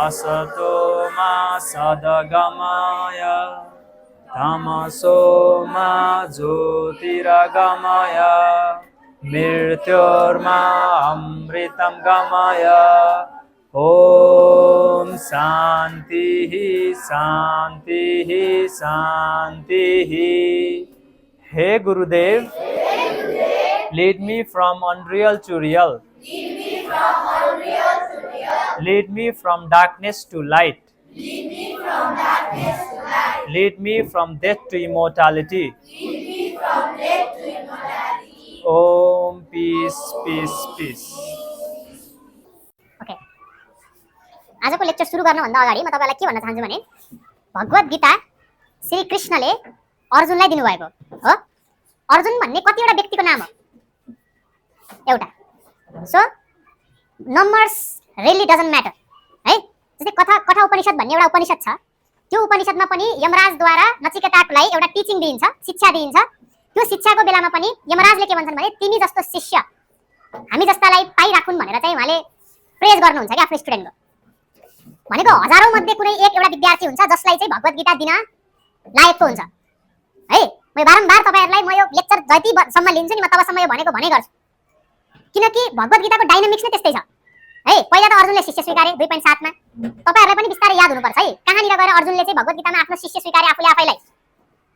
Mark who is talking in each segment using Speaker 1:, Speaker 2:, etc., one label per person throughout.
Speaker 1: असतो मा सद्गमय तमसो मा ज्योतिर्गमय मृत्योर्मा अमृतं गमय। ओम शांति शांति शांति। हे गुरुदेव, lead me from unreal to real. Lead me from darkness to light. Lead me from death to immortality. Om peace peace peace.
Speaker 2: Okay, आजको lecture सुरु गर्नुभन्दा अगाडि म तपाईलाई के भन्न चाहन्छु भने भगवत गीता श्री कृष्णले अर्जुनलाई दिनुभएको हो। अर्जुन भन्ने कतिवटा व्यक्तिको नाम हो? एउटा। So numbers really doesn't matter है। जस्तै कथा उपनिषद भन्ने एउटा उपनिषद छ, त्यो उपनिषदमा पनि यमराजद्वारा नचिकेतालाई एउटा टिचिङ दिइन्छ, शिक्षा दिइन्छ। त्यो शिक्षाको बेलामा पनि यमराजले के भन्छन् भने तिमी जस्तो शिष्य हामी जस्तालाई पाइराखुन् भनेर चाहिँ उहाँले प्रेज गर्नुहुन्छ कि आफ्नो स्टुडेन्टको। भनेको हजारौं मध्ये कुनै एउटा विद्यार्थी हुन्छ जसलाई चाहिँ भगवत गीता दिन लायकको हुन्छ है। म बारम्बार तपाईहरुलाई म यो लेक्चर जतिसम्म लिन्छु नि म तबसम्म यो भनेको भने गर्छु, किनकि भगवत गीताको डाइनामिक्स नै त्यस्तै छ है। पहिला त अर्जुनले शिष्य स्वीकारे 2.7 मा। तपाईहरुलाई पनि बिस्तारै याद हुनुपर्छ है कहाँनिर गएर अर्जुनले चाहिँ भगवत गीतामा आफ्नो शिष्य स्वीकारे आफूले आफैलाई।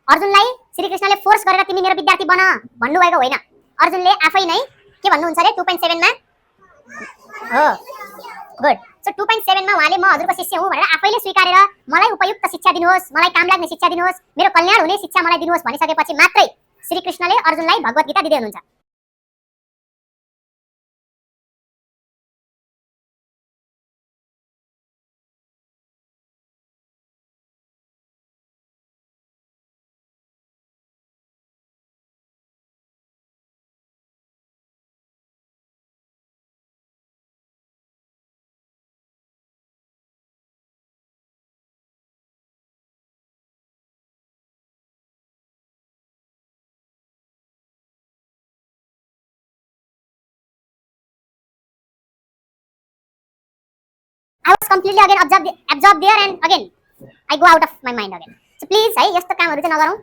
Speaker 2: अर्जुनलाई श्रीकृष्णले फोर्स गरेर तिमी मेरो विद्यार्थी बन भन्नुभएको होइन, अर्जुनले आफै नै के भन्नुहुन्छ रे 2.7 मा हो। गुड। सो 2.7 मा उहाँले म हजुरको शिष्य हुँ भनेर आफैले स्वीकारेर मलाई उपयुक्त शिक्षा दिनुहोस्, मलाई काम लाग्ने शिक्षा दिनुहोस्, मेरो कल्याण हुने शिक्षा मलाई दिनुहोस् भनिसकेपछि मात्रै श्रीकृष्णले अर्जुनलाई भगवत गीता दिदै हुनुहुन्छ। I was completely again absorbed there and again I go out of my mind again. So please है यस्तो कामहरु चाहिँ नगरौं,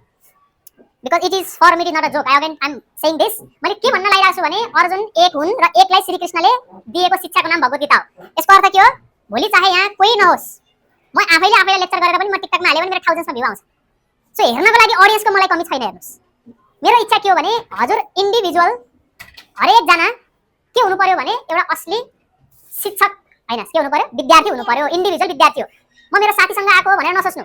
Speaker 2: because it is for me, it is not a joke. I'm saying this. मैले के भन्न लागिरहेको छु भने अर्जुन एक हुन् र एकलाई श्रीकृष्णले दिएको शिक्षाको नाम भगवत गीता हो। यसको अर्थ के हो? भोलि चाहे यहाँ कोही नहोस्, म आफैले लेक्चर गरेर पनि म टिकटकमा हाले भने मेरो थाउजन्ड्समा भ्यू आउँछ। सो हेर्नको लागि ऑडियन्सको मलाई कमी छैन। हेर्नुस्, मेरो इच्छा के हो भने हजुर इन्डिभिजुअल हरेक जना के हुनु पर्यो भने एउटा असली शिक्षक हैन, के हुनु पर्यो? विद्यार्थी हुनु पर्यो, इन्डिभिजुअल विद्यार्थी हो। म मेरो साथीसँग आएको भनेर नसोच्नु।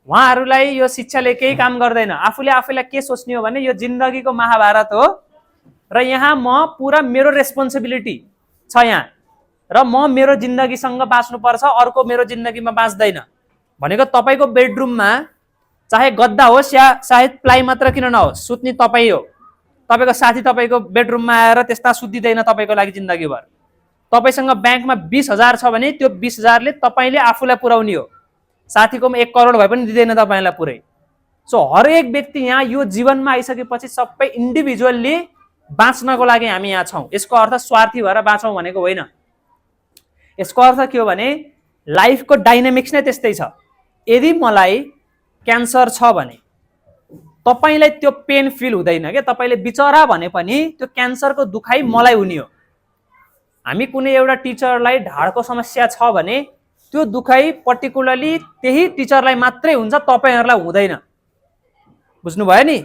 Speaker 1: उहाँहरूलाई यो शिक्षाले केही काम गर्दैन। आफूले आफैलाई के सोच्ने हो भने यो जिन्दगीको महाभारत हो र यहाँ म पुरा मेरो रेस्पोन्सिबिलिटी छ यहाँ र म मेरो जिन्दगीसँग बाँच्नुपर्छ, अर्को मेरो जिन्दगीमा बाँच्दैन भनेको तपाईको बेडरुममा चाहे गद्दा होस् या सायद प्लाई मात्र किन नहोस्, सुत्ने तपाई हो। तपाईको साथी तपाईको बेडरुममा आएर त्यस्ता सुत्दिदैन तपाईको लागि जिन्दगीभर। तपाईसँग ब्याङ्कमा 20,000 छ भने त्यो 20,000 ले तपाईले आफूलाई पुर्याउने हो। साथीकोमा 1 करोड भए पनि दिदैन तपाईलाई पुरै। सो हरेक व्यक्ति यहाँ यो जीवनमा आइसकेपछि सबै इन्डिभिजुअली बाँच्नको लागि हामी यहाँ छौं। यसको अर्थ स्वार्थी भएर बाँचौं भनेको होइन। यसको अर्थ के हो भने लाइफको डाइनामिक्स नै त्यस्तै छ। यदि मलाई क्यान्सर छ भने तपाईलाई त्यो पेन फिल हुँदैन के, तपाईले बिचरा भने पनि त्यो क्यान्सरको दुखाइ मलाई हुने हो। हामी कुनै एउटा टिचरलाई ढाडको समस्या छ भने त्यो दुखाइ पर्टिकुलरली त्यही टिचरलाई मात्रै हुन्छ, तपाईहरुलाई हुँदैन। बुझ्नु भयो नि?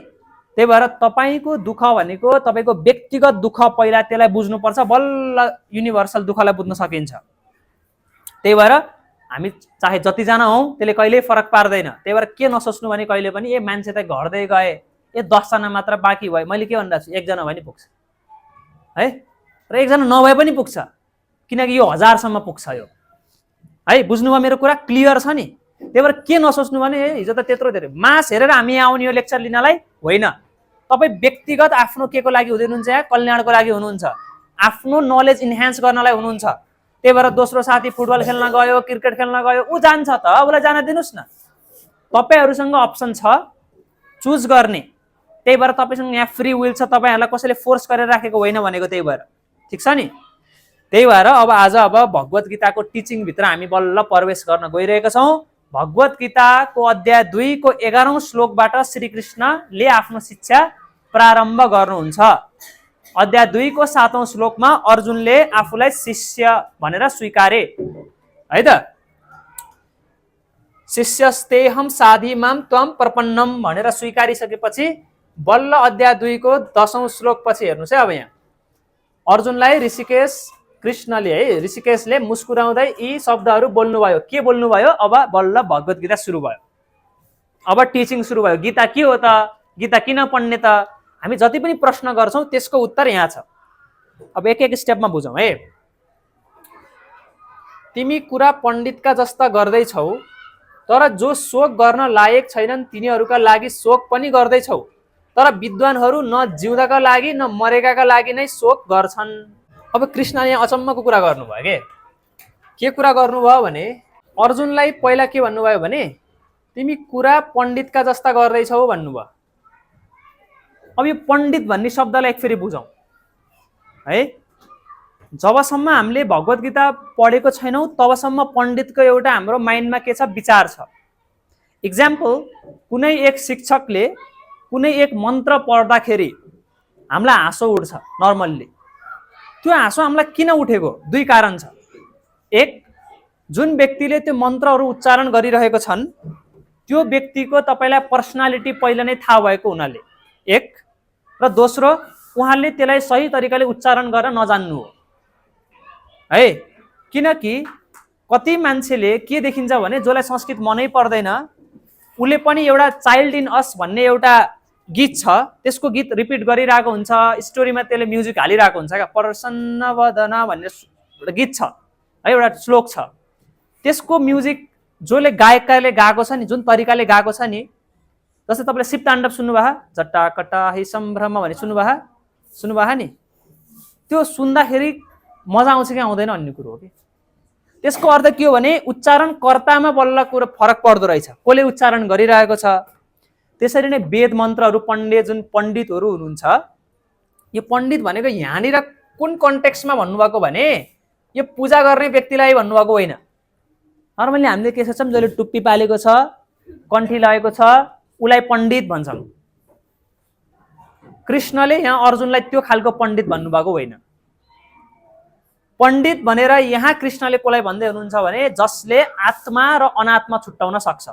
Speaker 1: त्यही भएर तपाईको दुख भनेको तपाईको व्यक्तिगत दुख पहिला त्यसलाई बुझ्नुपर्छ, बल्ल युनिभर्सल दुखलाई बुझ्न सकिन्छ। त्यही भएर हामी चाहे जति जना हौं त्यसले कहिल्यै फरक पार्दैन। त्यही भएर के नसोच्नु भने कहिले पनि ए मान्छे त घट्दै गए, ए 10 जना मात्र बाँकी भए। मैले के भनिरहेको छु, 1 जना भए नि पुग्छ है, र 1 जना नभए पनि पुग्छ, किनकि यो 1000 सम्म पुग्छ यो है। बुझ्नुभयो मेरो कुरा? क्लियर छ नि? त्यही भएर के नसोच्नु भने हिजो त त्यत्रो धेरै मास हेरेर हामी यहाँ आउने यो लेक्चर लिनलाई होइन। तपाई व्यक्तिगत आफ्नो के को लागि हुनुहुन्छ? या कल्याणको लागि हुनुहुन्छ, आफ्नो नलेज इन्हान्स गर्नलाई हुनुहुन्छ। त्यही भएर दोस्रो साथी फुटबल खेल्न गयो, क्रिकेट खेल्न गयो, ऊ जान्छ त, उसलाई जान दिनुस् न। तपाईहरुसँग अप्सन छ चुज गर्ने, त्यही भएर तपाईसँग यहाँ फ्री विल छ, तपाईहरुलाई कसैले फोर्स गरेर राखेको होइन भनेको, त्यही भएर ठीक छ नि। त्यही भएर अब भगवत गीताको टिचिङ भित्र हामी बल्ल प्रवेश गर्न गइरहेका छौं। भगवत गीताको अध्याय 2 को 11औं श्लोकबाट श्री कृष्णले आफ्नो शिक्षा प्रारम्भ गर्नुहुन्छ। अध्याय 2 को 7औं श्लोकमा अर्जुनले आफूलाई शिष्य भनेर स्वीकारे है त। शिष्यस्तेहम साधिमाम त्वम प्रपन्नम भनेर स्वीकारिसकेपछि बल्ल अध्याय 2 को 10औं श्लोक पछि हेर्नुस् है। अब यहाँ अर्जुनलाई ऋषिकेशले मुस्कुराउँदै यी शब्दहरू बोल्नुभयो। के बोल्नुभयो? अब बल्ल भगवत गीता सुरु भयो, अब टिचिङ सुरु भयो। गीता के हो त? गीता किन पढ्ने त? हामी जति पनि प्रश्न गर्छौं त्यसको उत्तर यहाँ छ। अब एक एक स्टेपमा बुझौं है। तिमी कुरा पण्डितका जस्ता गर्दैछौ, तर जो शोक गर्न लायक छैनन् तिनीहरूका लागि शोक पनि गर्दैछौ। तर विद्वानहरू न जिउँदाका लागि न मरेकाका लागि नै शोक गर्छन्। अब कृष्णले यहाँ अचम्मको कुरा गर्नुभयो। के कुरा गर्नुभयो भने अर्जुनलाई पहिला के भन्नुभयो भने तिमी कुरा पण्डितका जस्ता गर्दैछौ भन्नुभयो। अब यो पण्डित भन्ने शब्दलाई एक फेरि बुझौं है। जबसम्म हामीले भगवत गीता पढेको छैनौं तबसम्म पण्डितको एउटा हाम्रो माइन्डमा के छ? विचार छ। इक्जाम्पल, कुनै एक शिक्षकले कुनै एक मन्त्र पढ्दाखेरि हामीलाई हाँसो उठ्छ नर्मल्ली। त्यो हाँसो हामीलाई किन उठेको? दुई कारण छ। एक, जुन व्यक्तिले त्यो मन्त्रहरू उच्चारण गरिरहेको छन् त्यो व्यक्तिको तपाईलाई पर्सनालिटी पहिला नै थाहा भएको हुनाले एक, र दोस्रो उहाँले त्यसलाई सही तरिकाले उच्चारण गर्न नजान्नु हो है। किनकि कति मान्छेले के देखिन्छ भने जसलाई संस्कृत मनै पर्दैन उले पनि एउटा चाइल्ड इन अस भन्ने एउटा गीत छ, त्यसको गीत रिपिट गरिरहेको हुन्छ, स्टोरीमा त्यसले म्युजिक हालिरहेको हुन्छ क्या। प्रसन्न वदना भन्ने एउटा गीत छ है, एउटा श्लोक छ, त्यसको म्युजिक जसले गायकले गाएको छ नि, जुन तरिकाले गाएको छ नि, जस्तै तपाईले शिव ताण्डव सुन्नुभयो, जट्टाकटा हि सम्भ्रम भन्ने सुन्नुभयो नि, त्यो सुन्दाखेरि मजा आउँछ कि आउँदैन भन्ने कुरो हो कि। त्यसको अर्थ के हो भने उच्चारणकर्तामा बल्ल कुरो फरक पर्दो रहेछ, कसले उच्चारण गरिरहेको छ। त्यसरी नै वेद मन्त्रहरू पढ्ने जुन पण्डितहरू हुनुहुन्छ, यो पण्डित भनेको यहाँनिर कुन कन्टेक्स्टमा भन्नुभएको भने यो पूजा गर्ने व्यक्तिलाई भन्नुभएको होइन। नर्मली हामीले के सोच्छौँ, जसले टुप्पी पालेको छ, कण्ठी लगाएको छ, उसलाई पण्डित भन्छौँ। कृष्णले यहाँ अर्जुनलाई त्यो खालको पण्डित भन्नुभएको होइन। पण्डित भनेर यहाँ कृष्णले कसलाई भन्दै हुनुहुन्छ भने जसले आत्मा र अनात्मा छुट्याउन सक्छ।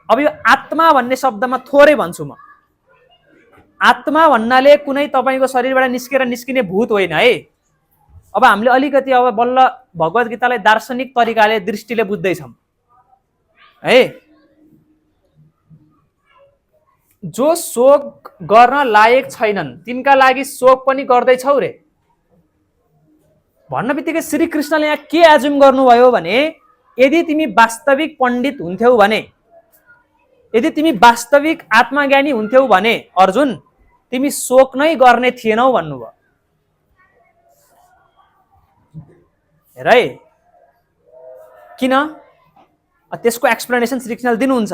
Speaker 1: अब यो आत्मा भन्ने शब्दमा थोरै भन्छु म। आत्मा भन्नाले कुनै तपाईको शरीरबाट निस्किने भूत होइन है। अब हामीले अलिकति अब बल्ल भगवत गीतालाई दार्शनिक तरिकाले दृष्टिले बुझ्दैछौँ है। जो शोक गर्न लायक छैनन् तिनका लागि शोक पनि गर्दैछौ रे भन्न बित्तिकै श्री कृष्णले यहाँ के एज्युम गर्नुभयो भने यदि तिमी वास्तविक पण्डित हुन्थ्यौ भने, यदि तिमी वास्तविक आत्मज्ञानी हुन्थ्यौ भने अर्जुन तिमी शोक नै गर्ने थिएनौ भन्नुभयो। हेर है, किन? त्यसको एक्सप्लेनेसन श्री कृष्णले दिनुहुन्छ।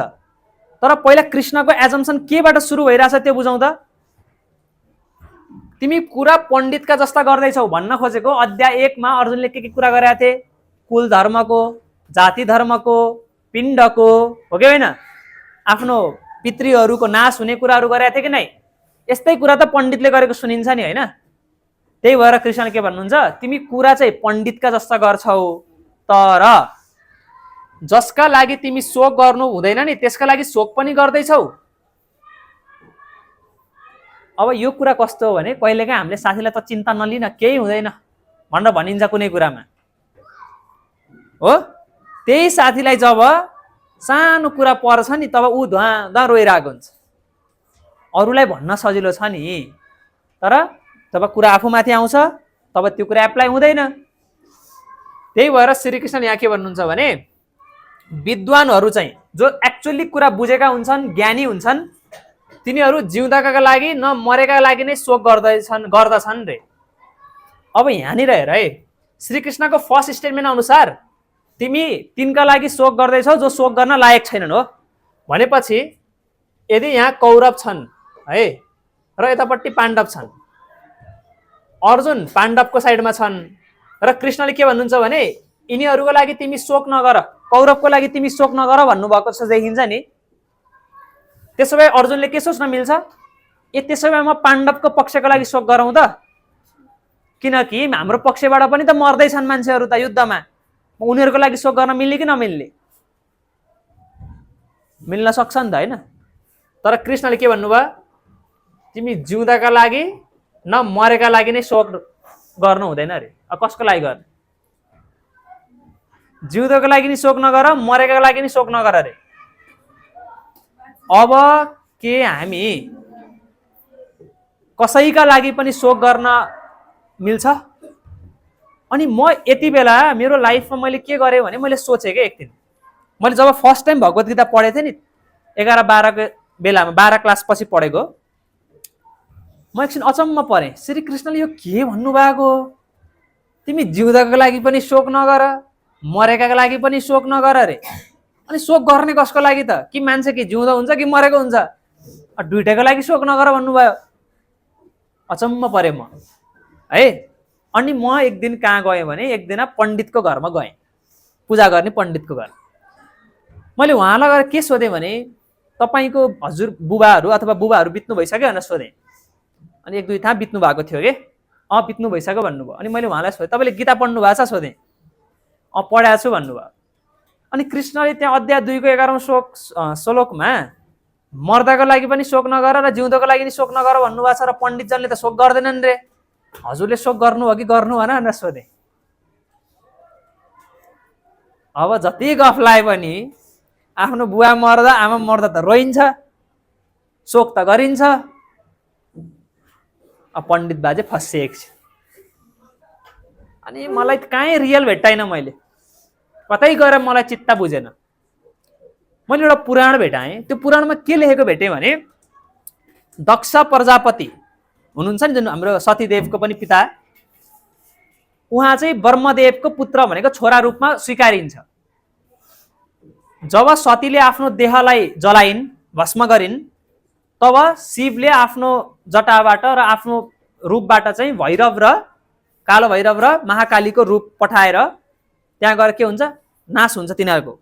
Speaker 1: तर पहिला कृष्णको एजम्सन केबाट सुरु भइरहेछ त्यो बुझौँ त। तिमी कुरा पण्डितका जस्ता गर्दैछौ भन्न खोजेको अध्याय 1 मा अर्जुनले के कुरा गरेका थिए? कुल धर्मको, जाति धर्मको, पिण्डको, हो कि होइन, आफ्नो पितृहरूको नाश हुने कुराहरू गरेका थिए कि नै? यस्तै कुरा त पण्डितले गरेको सुनिन्छ नि होइन। त्यही भएर कृष्णले के भन्नुहुन्छ, तिमी कुरा चाहिँ पण्डितका जस्ता गर्छौ तर जसका लागि तिमी शोक गर्नु हुँदैन नि त्यसका लागि शोक पनि गर्दैछौ। अब यो कुरा कस्तो हो भने कहिलेकाहीँ हामीले साथीलाई त चिन्ता नलिन केही हुँदैन भनेर भनिन्छ कुनै कुरामा हो। त्यही साथीलाई जब सानो कुरा पर्छ नि तब ऊ धुवा रोइरहेको हुन्छ। अरूलाई भन्न सजिलो छ नि, तर जब कुरा आफूमाथि आउँछ तब त्यो कुरा एप्लाई हुँदैन। त्यही भएर श्रीकृष्ण यहाँ के भन्नुहुन्छ भने विद्वानहरू चाहिँ जो एक्चुअली कुरा बुझेका हुन्छन्, ज्ञानी हुन्छन्, तिनीहरू जिउँदाका लागि न मरेका लागि नै शोक गर्दछन् रे। अब यहाँनिर हेर है, श्रीकृष्णको फर्स्ट स्टेटमेन्ट अनुसार तिमी तिनका लागि शोक गर्दैछौ जो शोक गर्न लायक छैनन् हो भनेपछि यदि यहाँ कौरव छन् है र यतापट्टि पाण्डव छन्, अर्जुन पाण्डवको साइडमा छन् र कृष्णले के भन्नुहुन्छ भने यिनीहरूको लागि तिमी शोक नगर, कौरवको लागि तिमी शोक नगर भन्नुभएको छ देखिन्छ नि। त्यसो भए अर्जुनले के सोच्न मिल्छ, ए त्यसो भए म पाण्डवको पक्षको लागि शोक गरौँ त, किनकि हाम्रो पक्षबाट पनि त मर्दैछन् मान्छेहरू त युद्धमा, उनीहरूको लागि शोक गर्न मिल्ने कि नमिल्ने? मिल्न सक्छ नि त होइन। तर कृष्णले के भन्नुभयो, तिमी जिउँदाका लागि न मरेका लागि नै शोक गर्नु हुँदैन अरे। कसको लागि गर्ने? जिउँदोको लागि नि शोक नगर, मरेका लागि नि शोक नगर अरे। अब के हामी कसैका लागि पनि शोक गर्न मिल्छ? अनि म यति बेला मेरो लाइफमा मैले के गरेँ भने मैले सोचेँ कि एक दिन मैले जब फर्स्ट टाइम भगवत गीता पढेको थिएँ नि 11-12 को बेलामा, 12 क्लास पछि पढेको, म एकछिन अचम्म परेँ। श्रीकृष्णले यो के भन्नुभएको, तिमी जिउँदाको लागि पनि शोक नगर, मरेकाको लागि पनि शोक नगर अरे। अनि शोक गर्ने कसको लागि त? कि मान्छे कि जिउँदो हुन्छ कि मरेको हुन्छ? दुइटाको लागि शोक नगर भन्नुभयो। अचम्म परेँ म है। अनि म एक दिन कहाँ गएँ भने एक दिन पण्डितको घरमा गएँ, पूजा गर्ने पण्डितको घर। मैले उहाँलाई गएर के सोधेँ भने तपाईँको हजुर बुबाहरू अथवा बुबाहरू बित्नु भइसक्यो भनेर सोधेँ। अनि 1-2 थाहा बित्नु भएको थियो कि बित्नु भइसक्यो भन्नुभयो। अनि मैले उहाँलाई सोधेँ तपाईँले गीता पढ्नु भएको छ सोधेँ। पढाएको छु भन्नुभयो। अनि कृष्णले त्यहाँ अध्याय 2 को 11औं श्लोकमा मर्दाको लागि पनि शोक नगर र जिउँदोको लागि पनि शोक नगर भन्नुभएको छ, र पण्डितजनले त शोक गर्दैनन् रे, हजुरले शोक गर्नु हो कि गर्नु भएन भनेर सोधेँ। अब जति गफ लाए पनि आफ्नो बुवा मर्दा आमा मर्दा त रोइन्छ, शोक त गरिन्छ। पण्डित बाजे फसिएको छु। अनि मलाई कहीँ रियल भेट्टाइन, मैले कतै गएर मलाई चित्त बुझेन। मैले एउटा पुराण भेटाएँ। त्यो पुराणमा के लेखेको भेटेँ भने दक्ष प्रजापति हुनुहुन्छ नि जुन हाम्रो सतीदेवको पनि पिता, उहाँ चाहिँ ब्रह्मदेवको पुत्र भनेको छोरा रूपमा स्वीकारिन्छ। जब सतीले आफ्नो देहलाई जलाइन्, भस्म गरिन्, तब शिवले आफ्नो जटाबाट र आफ्नो रूपबाट चाहिँ भैरव र कालो भैरव र महाकालीको रूप पठाएर त्यहाँ गएर के हुन्छ, नाश हुन्छ तिनीहरूको।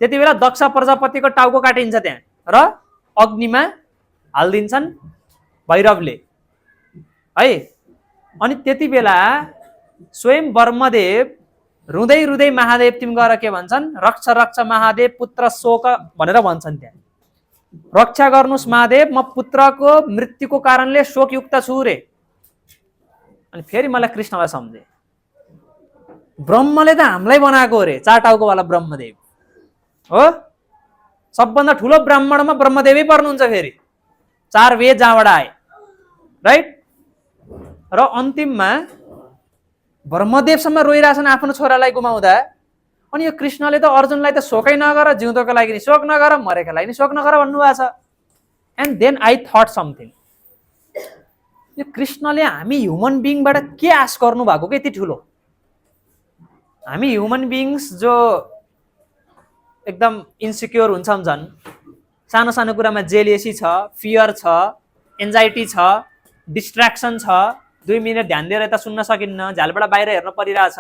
Speaker 1: त्यति बेला दक्ष प्रजापतिको टाउको काटिन्छ त्यहाँ र अग्निमा हालिदिन्छन् भैरवले है। अनि त्यति बेला स्वयं ब्रह्मदेव रुँदै रुँदै महादेव तिमी गएर के भन्छन्, रक्ष रक्ष महादेव पुत्र शोक भनेर भन्छन्। त्यहाँ रक्षा गर्नुस् महादेव, म पुत्रको मृत्युको कारणले शोकयुक्त छु रे। अनि फेरि मलाई कृष्णलाई सम्झे, ब्रह्मले त हामीलाई बनाएको रे, 4 टाउकोवाला ब्रह्मदेव हो। सबभन्दा ठुलो ब्राह्मणमा ब्रह्मदेवै पर्नुहुन्छ। फेरि 4 वेद जहाँबाट आए राइट। र अन्तिममा ब्रह्मदेवसम्म रोइरहेछन् आफ्नो छोरालाई गुमाउँदा। अनि यो कृष्णले त अर्जुनलाई त शोकै नगर, जिउँदोको लागि नि शोक नगर, मरेका लागि नि शोक नगर भन्नुभएको छ। And then I thought something, यो कृष्णले हामी ह्युमन बिइङबाट के आश गर्नु भएको के यति ठुलो? हामी ह्युमन बिइङ्स जो एकदम इन्सिक्योर हुन्छौँ, झन् सानो सानो कुरामा जेलियसी छ, फियर छ, एन्जाइटी छ, डिस्ट्र्याक्सन छ, 2 मिनट ध्यान दिएर यता सुन्न सकिन्न, झ्यालबाट बाहिर हेर्न परिरहेछ।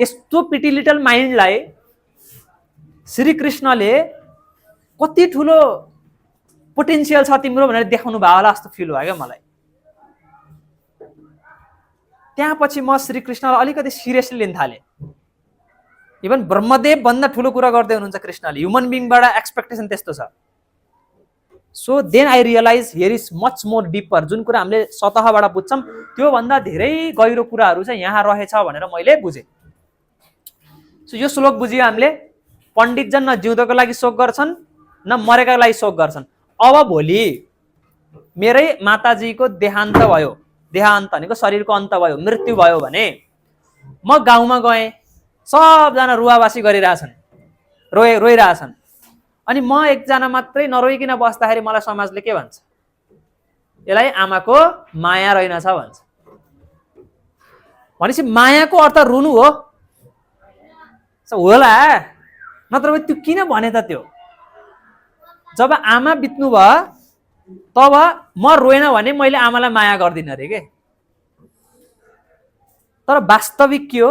Speaker 1: यस्तो पिटी लिटल माइन्डलाई श्रीकृष्णले कति ठुलो पोटेन्सियल छ तिम्रो भनेर देखाउनु भयो होला जस्तो फिल भयो क्या मलाई। त्यहाँपछि म श्रीकृष्णलाई अलिकति सिरियसली लिन थालेँ। इभन ब्रह्मदेव भन्दा ठुलो कुरा गर्दै हुनुहुन्छ कृष्णले, ह्युमन बिइङबाट एक्सपेक्टेसन त्यस्तो छ। So then I realize here is much more deeper. जुन कुरा हामीले सतहबाट बुझ्छौँ त्योभन्दा धेरै गहिरो कुराहरू चाहिँ यहाँ रहेछ भनेर मैले बुझेँ। सो यो श्लोक बुझियो हामीले, पण्डितजन न जिउँदोको लागि शोक गर्छन् न मरेका लागि शोक गर्छन्। अब भोलि मेरै माताजीको देहान्त भयो, देहान्त भनेको शरीरको अन्त भयो, मृत्यु भयो भने म गाउँमा गएँ, सबजना रुवावासी गरिरहेछन्, रोइरहेछन्, अनि म एकजना मात्रै नरोइकन बस्दाखेरि मलाई समाजले के भन्छ? यसलाई आमाको माया रहेनछ भन्छ। भनेपछि मायाको अर्थ रुनु हो होला, नत्र त्यो किन भने त? त्यो जब आमा बित्नु भयो तब म रोएन भने मैले आमालाई माया गर्दिनँ अरे के। तर वास्तविक के हो,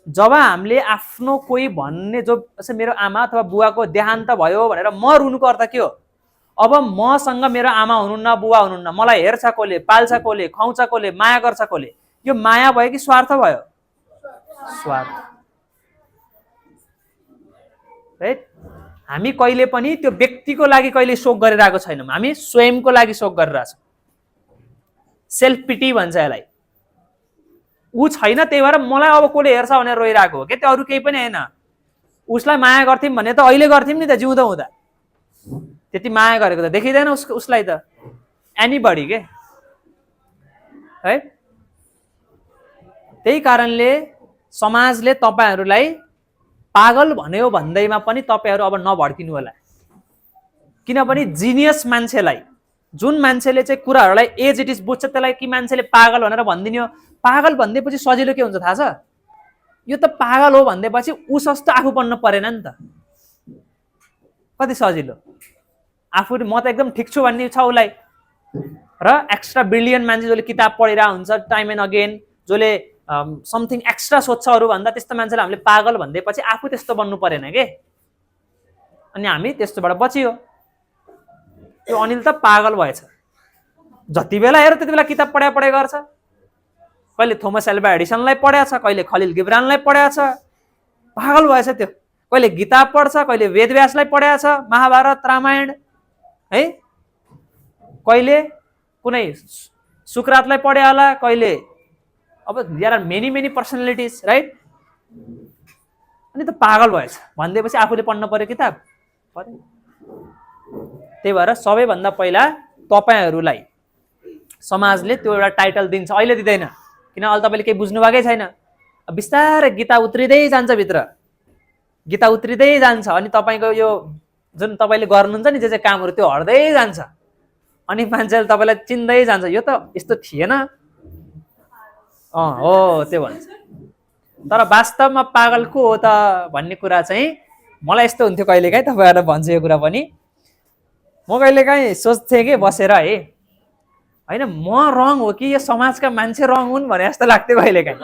Speaker 1: जब हामीले आफ्नो कोही भन्ने जो मेरो आमा अथवा बुवाको देहान्त भयो भनेर म रुनुको अर्थ के हो? अब मसँग मेरो आमा हुनुहुन्न, बुवा हुनुहुन्न, मलाई हेर्छ कसले, पाल्छ कसले, खुवाउँछ कसले, माया गर्छ कसले, यो माया भयो कि स्वार्थ भयो? स्वार्थ। राइट? हामी कहिले पनि त्यो व्यक्तिको लागि कहिले शोक गरिरहेको छैनौँ, हामी स्वयंको लागि शोक गरिरहेछौँ। सेल्फ पिटी भन्छ यसलाई। ऊ छैन त्यही भएर मलाई अब कसले हेर्छ भनेर रोइरहेको हो के, त्यो अरू केही पनि होइन। उसलाई माया गर्थ्यौँ भने त अहिले गर्थ्यौँ नि त, जिउँदो हुँदा। त्यति माया गरेको त देखिँदैन उसलाई त, एनीबडी के। है, त्यही कारणले समाजले तपाईहरूलाई पागल भन्यो भन्दैमा पनि तपाईहरू अब नभड्किनु होला। किनभने जिनियस मान्छेलाई, जुन मान्छेले चाहिँ कुराहरूलाई एज इट इज बुझ्छ, त्यसलाई कि मान्छेले पागल भनेर भनिदिने हो। पागल भनिदिएपछि सजिलो के हुन्छ थाहा छ? यो त पागल हो भनिदिएपछि ऊ जस्तो आफू बन्न परेन नि त। कति सजिलो, आफू म त एकदम ठिक छु भन्ने छ उसलाई। र एक्स्ट्रा ब्रिलियन्ट मान्छे जसले किताब पढिरहेको हुन्छ टाइम एन्ड अगेन, जसले समथिङ एक्स्ट्रा सोध्छ अरूभन्दा, त्यस्तो मान्छेलाई हामीले पागल भनिदिएपछि आफू त्यस्तो बन्नु परेन के, अनि हामी त्यस्तोबाट बचियो। त्यो अनिल त पागल भएछ, जति बेला हेर त्यति बेला किताब पढाइ गर्छ। कहिले थोमस एल्भा एडिसनलाई पढाएको छ, कहिले खलिल गिब्रानलाई पढाएको छ, पागल भएछ त्यो। कहिले गीता पढ्छ, कहिले वेदव्यासलाई पढाएको छ, महाभारत रामायण है, कहिले कुनै सुकरातलाई पढ्यो होला, कहिले अब there are many personalities, right? अनि त पागल भएछ भनिदिएपछि आफूले पढ्नु पर्यो किताब, पर्यो। त्यही भएर सबैभन्दा पहिला तपाईहरूलाई समाजले त्यो एउटा टाइटल दिन्छ, अहिले दिँदैन, किन अहिले तपाईँले केही बुझ्नु भएकै छैन। बिस्तारै गीता उत्रिँदै जान्छ भित्र, गीता उत्रिँदै जान्छ, अनि तपाईँको यो जुन तपाईँले गर्नुहुन्छ नि जे जे कामहरू त्यो हट्दै जान्छ, अनि मान्छेले तपाईँलाई चिन्दै जान्छ, यो त यस्तो थिएन, हो त्यो भन्छ। तर वास्तवमा पागल को हो त भन्ने कुरा चाहिँ मलाई यस्तो हुन्थ्यो कहिलेकाहीँ, तपाईँहरूलाई भन्छु यो कुरा पनि, म कहिलेकाहीँ सोच्थेँ कि बसेर है, होइन म रङ हो कि यो समाजका मान्छे रङ हुन् भने जस्तो लाग्थ्यो कहिलेकाहीँ।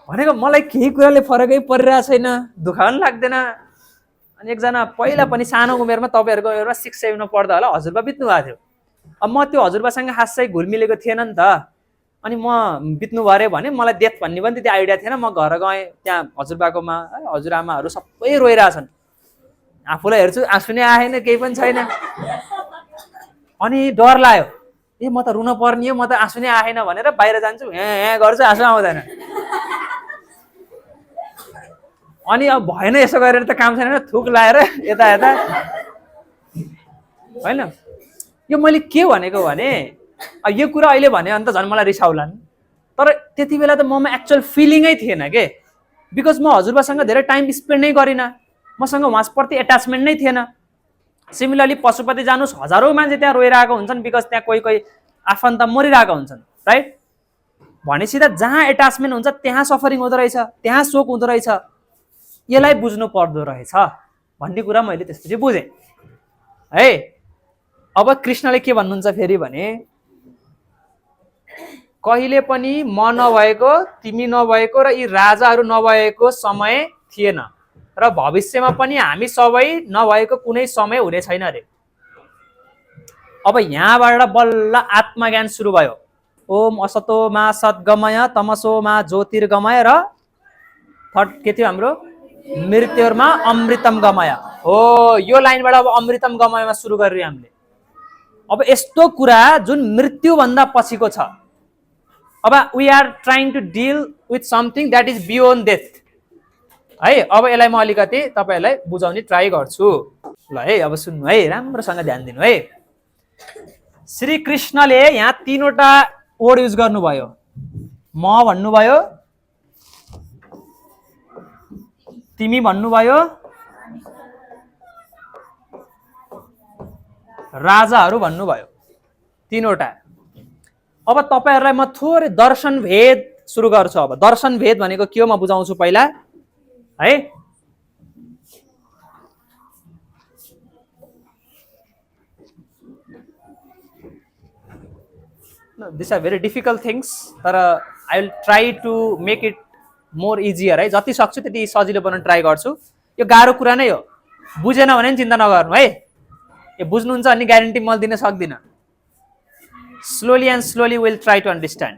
Speaker 1: भनेको मलाई केही कुराले फरकै परिरहेको छैन, दुःख पनि लाग्दैन। अनि एकजना पहिला पनि सानो उमेरमा, तपाईँहरूको उमेरमा 6-7 पढ्दा होला, हजुरबा बित्नु भएको थियो। अब म त्यो हजुरबासँग खासै घुलमिलेको थिएन नि त, अनि म बित्नु भयो अरे भने मलाई डेथ भन्ने पनि त्यति आइडिया थिएन। म घर गएँ, त्यहाँ हजुरबाकोमा हजुरआमाहरू सबै रोइरहेछन्, आफूलाई हेर्छु आँसु नै आएन, केही पनि छैन। अनि डर लाग्यो, ए म त रुन पर्ने हो, म त आँसु नै आएन भनेर बाहिर जान्छु, यहाँ गर्छु, आँसु आउँदैन। अनि अब भएन, यसो गरेर त काम छैन, थुक लाएर यता यता, होइन? यो मैले के भनेको भने, अब यो कुरा अहिले भने अन्त झन् मलाई रिसाउलान्, तर त्यति बेला त ममा एक्चुअल फिलिङै थिएन के, बिकज म हजुरबासँग धेरै टाइम स्पेन्ड नै गरिनँ, मसँग उहाँप्रति एट्याचमेन्ट नै थिएन। सिमिलरली पशुपति जानुहोस्, हजारौँ मान्छे त्यहाँ रोइरहेको हुन्छन्, बिकज त्यहाँ कोही कोही आफन्त मरिरहेको हुन्छन्, राइट? भनेपछि त जहाँ एट्याचमेन्ट हुन्छ त्यहाँ सफरिङ हुँदो रहेछ, त्यहाँ शोक हुँदो रहेछ, यसलाई बुझ्नु पर्दो रहेछ भन्ने कुरा मैले त्यसपछि बुझेँ है। अब कृष्णले के भन्नुहुन्छ फेरि भने, कहिले पनि म नभएको, तिमी नभएको र यी राजाहरू नभएको समय थिएन, र भविष्यमा पनि हामी सबै नभएको कुनै समय हुने छैन अरे। अब यहाँबाट बल्ल आत्मज्ञान सुरु भयो। ओम असतो मा सद्गमय तमसो मा ज्योतिर्गमय र थर्ड के थियो हाम्रो, मृत्युर्मा अमृतम गमय हो। यो लाइनबाट अब अमृतम गमयमा सुरु गरेर हामीले अब यस्तो कुरा जुन मृत्युभन्दा पछिको छ। अब we are trying to deal with something that is beyond death है। अब यसलाई म अलिकति तपाईहरुलाई बुझाउने ट्राई गर्छु ल है। अब सुन्नु है, राम्रोसँग ध्यान दिनु है। श्री कृष्णले यहाँ तीनवटा वर्ड युज गर्नुभयो। म भन्नुभयो, तिमी भन्नुभयो, राजाहरू भन्नुभयो, तीनवटा। अब तपाईहरुलाई म थोरै दर्शन भेद सुरु गर्छु। अब दर्शन भेद भनेको के हो म बुझाउँछु पहिला है। This are very difficult things, तर I will try to make it more easier है। जति सक्छु त्यति सजिलो बनाउन ट्राई गर्छु। यो गाह्रो कुरा नै हो, बुझेन भने नि चिन्ता नगर्नु है। यो बुझ्नुहुन्छ अनि ग्यारेन्टी मैले दिन सक्दिनँ। Slowly and slowly will try to understand.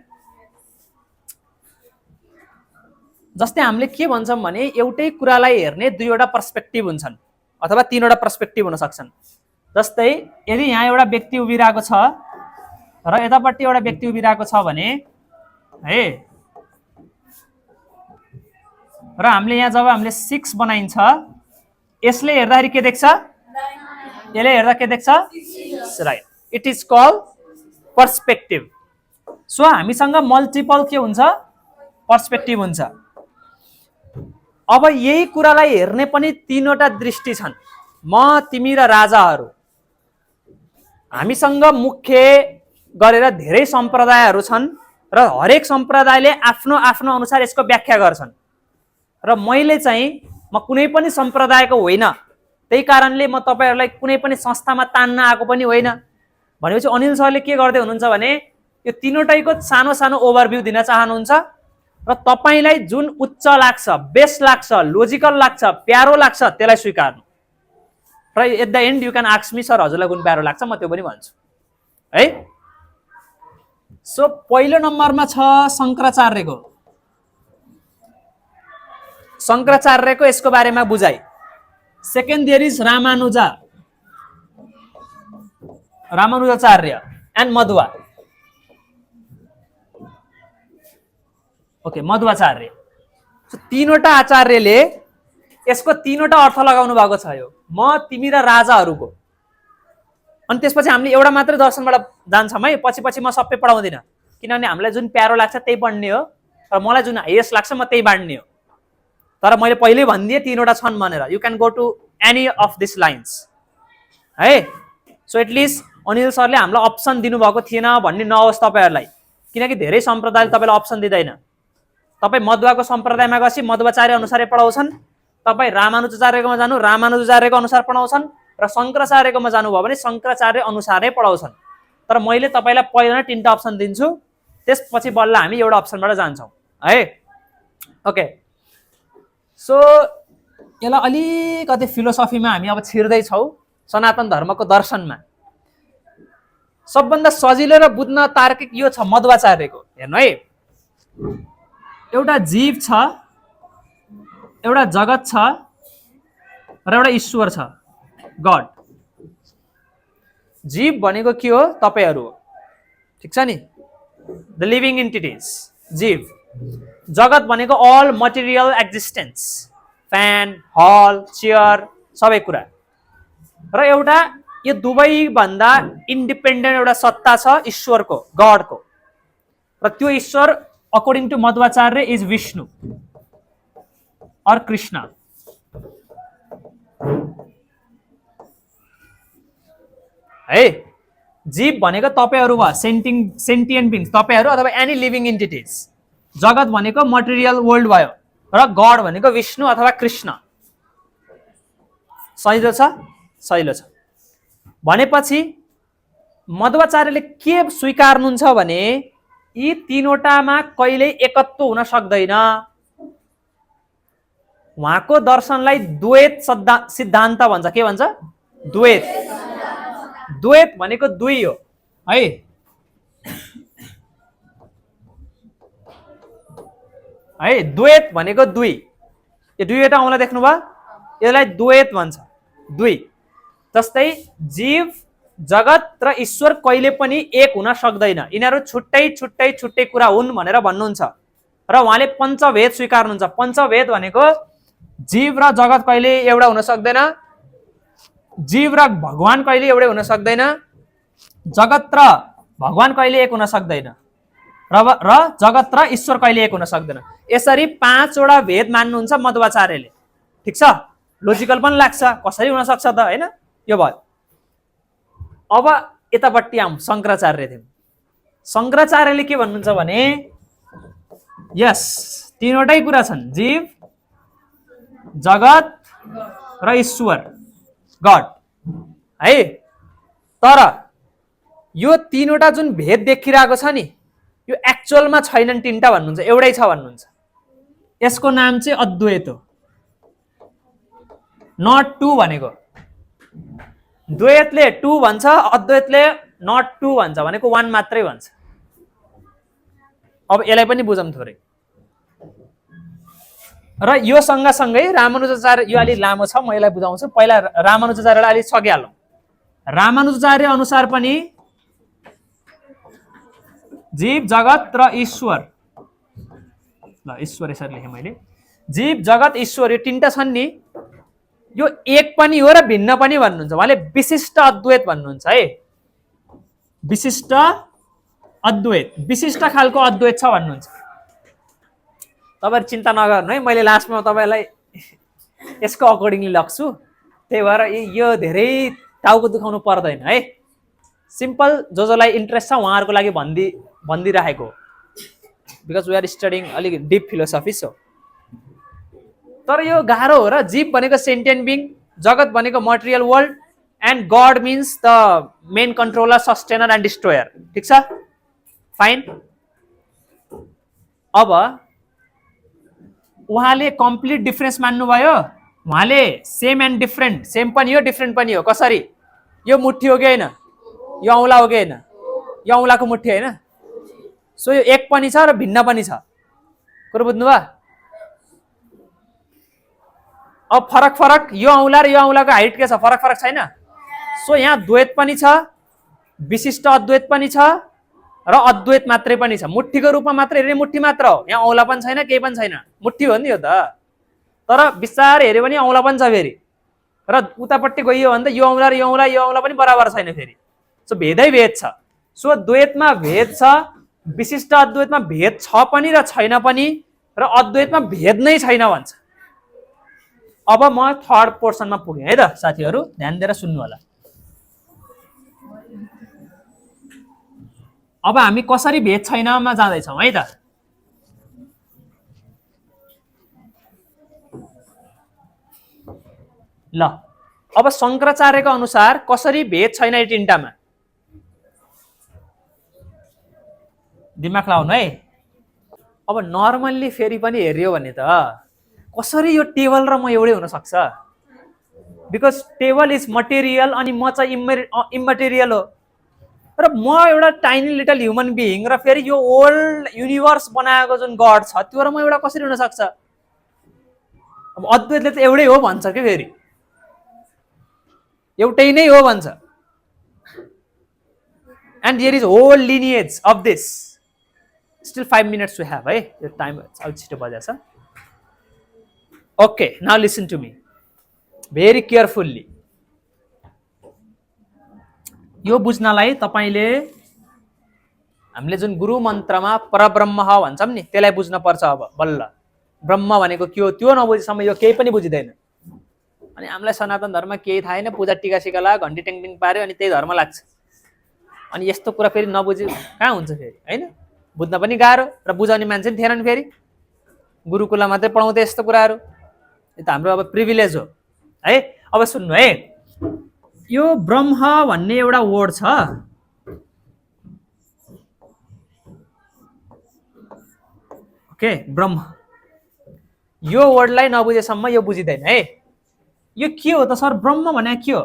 Speaker 1: जस्तै हामीले के भन्छौँ भने एउटै कुरालाई हेर्ने दुईवटा पर्सपेक्टिभ हुन्छन् अथवा तीनवटा पर्सपेक्टिभ हुन सक्छन्। जस्तै यदि यहाँ एउटा व्यक्ति उभिरहेको छ र यतापट्टि एउटा व्यक्ति उभिरहेको छ भने है, र हामीले यहाँ जब हामीले 6 बनाइन्छ, यसले हेर्दाखेरि के देख्छ, यसले हेर्दा के देख्छ, right. It is called perspective. So हामीसँग मल्टिपल के हुन्छ, पर्सपेक्टिभ हुन्छ। अब यही कुरालाई हेर्ने पनि तीनवटा दृष्टि छन्, म तिमी र राजाहरू। हामीसँग मुख्य गरेर धेरै सम्प्रदायहरू छन् र हरेक सम्प्रदायले आफ्नो आफ्नो अनुसार यसको व्याख्या गर्छन्। र मैले चाहिँ म कुनै पनि सम्प्रदायको होइन, त्यही कारणले म तपाईहरूलाई कुनै पनि संस्थामा तान्न आएको पनि होइन। भनेपछि अनिल सरले के गर्दै हुनुहुन्छ भने यो तीनवटैको सानो सानो ओभरभ्यू दिन चाहनुहुन्छ र तपाईलाई जुन उच्च लाग्छ, बेस्ट लाग्छ, लोजिकल लाग्छ, प्यारो लाग्छ त्यसलाई स्वीकार्नु। र at the end you can ask me, sir हजुरलाई कुन प्यारो लाग्छ, म त्यो पनि भन्छु है। सो पहिलो नम्बरमा छ शङ्कराचार्यको। शङ्कराचार्यको यसको बारेमा बुझाइ। Second there is Ramanujacharya and Madhva. Okay, Madhvacharya. So तीनवटा आचार्यले यसको तीनवटा अर्थ लगाउनु भएको छ। यो म तिमी र राजाहरूको। अनि त्यसपछि हामीले एउटा मात्रै दर्शनबाट जान्छौँ है, पछि पछि म सबै पढाउँदिनँ, किनभने हामीलाई जुन प्यारो लाग्छ त्यही पढ्ने हो र मलाई जुन हाइएस्ट लाग्छ म त्यही बाँड्ने हो। तर मैले पहिल्यै भनिदिएँ तीनवटा छन् भनेर। You can go to any of this lines है। सो एटलिस्ट अनिल सरले हामीलाई अप्सन दिनुभएको थिएन भन्ने नहोस् तपाईँहरूलाई, किनकि धेरै सम्प्रदायले तपाईँलाई अप्सन दिँदैन। तपाईँ मध्वाको सम्प्रदायमा गएपछि मध्वाचार्य अनुसारै पढाउँछन्, तपाईँ रामानुजाचार्यकोमा जानु रामानुजाचार्यको अनुसार पढाउँछन्, र शङ्कराचार्यकोमा जानुभयो भने शङ्कराचार्य अनुसारै पढाउँछन्। तर मैले तपाईँलाई पहिला 3टा अप्सन दिन्छु, त्यसपछि बल्ल हामी एउटा अप्सनबाट जान्छौँ है। ओके, सो यसलाई अलिकति फिलोसफीमा हामी अब छिर्दैछौँ, सनातन धर्मको दर्शनमा। सबभन्दा सजिलो र बुझ्न तार्किक यो छ मध्वाचार्यको। हेर्नु है, एउटा जीव छ, एउटा जगत छ र एउटा ईश्वर छ, गड। जीव भनेको के हो, तपाईँहरू हो, ठिक छ नि, द लिभिङ एन्टिटिज जीव। जगत भनेको अल मटेरियल एक्जिस्टेन्स, फ्यान, हल, चेयर, सबै कुरा। र एउटा यो दुवै भन्दा इन्डिपेन्डेन्ट एउटा सत्ता छ ईश्वरको, गडको। र त्यो ईश्वर according to Madhvacharya is Vishnu और कृष्ण है। जीव भनेको तपाईहरु भयो, सेन्टिएन्ट बीइंग्स तपाईहरु अथवा एनी लिभिङ एन्टिटीज। जगत भनेको मटेरियल वर्ल्ड भयो र गड भनेको विष्णु अथवा कृष्ण। सजिलो छ, सजिलो छ। भनेपछि मध्वाचार्यले के स्वीकार्नुहुन्छ भने यी तीनवटामा कहिल्यै एकत्व हुन सक्दैन। उहाँको दर्शनलाई द्वैत सिद्धान्त भन्छ। के भन्छ? द्वैत। द्वैत भनेको दुई हो है। है, द्वैत भनेको दुई। यो दुईवटा औँला देख्नुभयो, यसलाई द्वैत भन्छ, दुई। जस्तै जीव, जगत र ईश्वर कहिले पनि एक हुन सक्दैन, यिनीहरू छुट्टै छुट्टै छुट्टै कुरा हुन् भनेर भन्नुहुन्छ। र उहाँले पञ्चभेद स्वीकार्नुहुन्छ। पञ्चभेद भनेको जीव र जगत कहिले एउटा हुन सक्दैन, जीव र भगवान कहिले एउटै हुन सक्दैन, जगत र भगवान कहिले एक हुन सक्दैन, र जगत र ईश्वर कहिले एक हुन सक्दैन। यसरी 5वटा भेद मान्नुहुन्छ मध्वाचार्यले। ठिक छ, लोजिकल पनि लाग्छ, कसरी हुन सक्छ त, हैन? यो भयो। अब यतापट्टि आउँ, शङ्कराचार्य थियौँ। शङ्कराचार्यले के भन्नुहुन्छ भने यस, तीनवटै कुरा छन्, जीव, जगत र ईश्वर, गड है। तर यो तीनवटा जुन भेद देखिरहेको छ नि, यो एक्चुअलमा छैनन् तीनटा भन्नुहुन्छ, एउटै छ भन्नुहुन्छ। यसको नाम चाहिँ अद्वैत हो। नट टू भनेको, द्वैतले टू भन्छ, अद्वैतले नट टू भन्छ, भनेको वान मात्रै भन्छ। अब यसलाई पनि बुझौँ थोरै। र यो सँगसँगै रामानुजाचार्य, यो अलिक लामो छ, म यसलाई बुझाउँछु। पहिला रामानुजाचार्यलाई अलिक सकिहालौँ। रामानुजाचार्य अनुसार पनि जीव, जगत र ईश्वर, ल ईश्वर यसरी लेखेँ मैले, जीव, जगत, ईश्वर, यो तीनटा छन् नि, यो एक पनि हो र भिन्न पनि भन्नुहुन्छ। उहाँले विशिष्ट अद्वैत भन्नुहुन्छ है। विशिष्ट अद्वैत, विशिष्ट खालको अद्वैत छ भन्नुहुन्छ। तपाईहरु चिन्ता नगर्नु है, मैले लास्टमा तपाईलाई यसको अकर्डिङली लग्छु। त्यही भएर यो धेरै टाउको दुखाउनु पर्दैन है। सिम्पल जसलाई इन्ट्रेस्ट छ उहाँहरुको लागि भनिदिराखेको, बिकज वी आर स्टडिङ अलिक डिप फिलोसफी। सो तर यो गाह्रो हो र। जीव भनेको सेन्टिएन्ट बिङ, जगत भनेको material world, and god means the main controller, sustainer and destroyer. ठिक छ, फाइन। अब उहाँले कम्प्लिट डिफरेन्स मान्नुभयो। उहाँले सेम एन्ड डिफरेन्ट, सेम पनि हो डिफरेन्ट पनि हो। कसरी? यो मुठी हो कि होइन, यो औँला हो कि होइन, यो औँलाको मुठी होइन। सो यो एक पनि छ र भिन्न पनि छ। कुरो बुझ्नुभयो? अब फरक फरक, यो औँला र यो औँलाको हाइट के छ, फरक फरक छैन। सो यहाँ द्वैत पनि छ, विशिष्ट अद्वैत पनि छ र अद्वैत मात्रै पनि छ। मुठीको रूपमा मात्रै हेर्ने मुठी मात्र हो, यहाँ औँला पनि छैन, केही पनि छैन। मुठी हो नि यो त, तर बिस्तारै हेऱ्यो भने औँला पनि छ फेरि। र उतापट्टि गइयो भने त यो औँला र यो औँला, यो औँला पनि बराबर छैन फेरि। सो भेदै भेद छ। सो द्वैतमा भेद छ, विशिष्ट अद्वैतमा भेद छ पनि र छैन पनि, र अद्वैतमा भेद नै छैन भन्छ। अब म थर्ड पोर्सनमा पुगेँ है त साथीहरु, ध्यान दिएर सुन्नु होला। अब हामी कसरी भेद छैनमा जाँदैछौँ है त। ल अब शंकराचार्यको अनुसार कसरी भेद छैन यो तीनटामा, दिमाग लाउनु है। अब नर्मल्ली फेरि पनि हेर्यो भने त कसरी यो टेबल र म एउटै हुन सक्छ? बिकज टेबल इज मटेरियल अनि म चाहिँ इमटेरियल हो। र म एउटा टाइनी लिटल ह्युमन बिइङ र फेरि यो ओल्ड युनिभर्स बनाएको जुन गड छ त्यो र म एउटा कसरी हुन सक्छ? अब अद्वैतले त एउटै हो भन्छ के, फेरि एउटै नै हो भन्छ। And there is whole lineage of this. Still 5 minutes we have है, यो टाइम अलि छिटो बजेछ। Okay, now listen to me very carefully. यो बुझ्नलाई तपाईले हामीले जुन गुरु मन्त्रमा परब्रह्म भन्छौं नि त्यसलाई बुझ्न पर्छ। अब बल्ल ब्रह्म भनेको के हो त्यो नबुझेसम्म यो केही पनि बुझिदैन। अनि हामीलाई सनातन धर्म केही थाहा छैन, पूजा टीका सिका ला, घण्टी टेङटिङ पार्यो अनि त्यही धर्म लाग्छ। अनि यस्तो कुरा फेरि नबुझे कहाँ हुन्छ फेरि, हैन? बुझ्न पनि गाह्रो र बुझाउने मान्छे पनि थिएनन् फेरि। गुरुकुलमा मात्रै पढाउँथे यस्तो कुराहरू। यो त हाम्रो अब प्रिभिलेज हो है। अब सुन्नु है, यो ब्रह्म भन्ने एउटा वर्ड छ। ओके, ब्रह्म यो वर्डलाई नबुझेसम्म यो बुझिदैन है। यो के हो त सर, ब्रह्म भने के हो?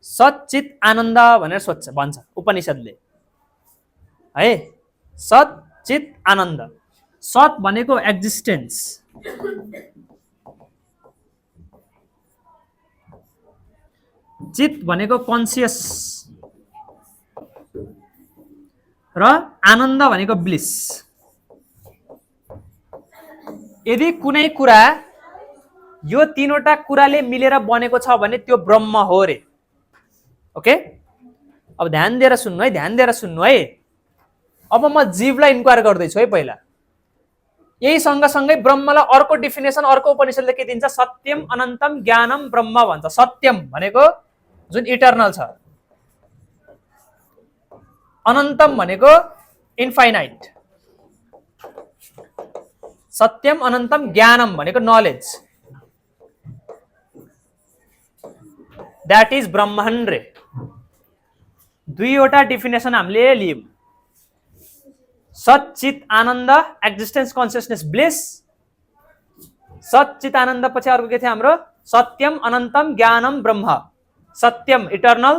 Speaker 1: सत चित आनन्द भनेर सोध्छ भन्छ उपनिषदले है। सत चित आनन्द। सत भनेको एक्जिस्टेन्स, चित भनेको कन्सियस, र आनन्द भनेको ब्लिस। यदि कुनै कुरा यो तीनवटा कुराले मिलेर बनेको छ भने त्यो ब्रह्म हो रे। ओके, अब ध्यान दिएर सुन्नु है, ध्यान दिएर सुन्नु है। अब म जीवलाई इन्क्वायर गर्दैछु है पहिला। यही सँगसँगै ब्रह्मलाई अर्को डिफिनेसन अर्को उपनिषदले के दिन्छ? सत्यम अनन्तम ज्ञानम ब्रह्म भन्छ। सत्यम भनेको जुन इटर्नल छ, अनन्तम भनेको इन्फाइनाइट। सत्यम अनन्तम ज्ञानम भनेको नलेज, द्याट इज ब्रह्मन रे। दुईवटा डिफिनेसन हामीले लियौं, सच्चित आनन्द एक्जिस्टेन्स कन्सियसनेस ब्लिस, सच्चित आनन्द पछि अर्को के थियो हाम्रो सत्यम अनन्तम ज्ञानम ब्रह्म, सत्यम इटर्नल,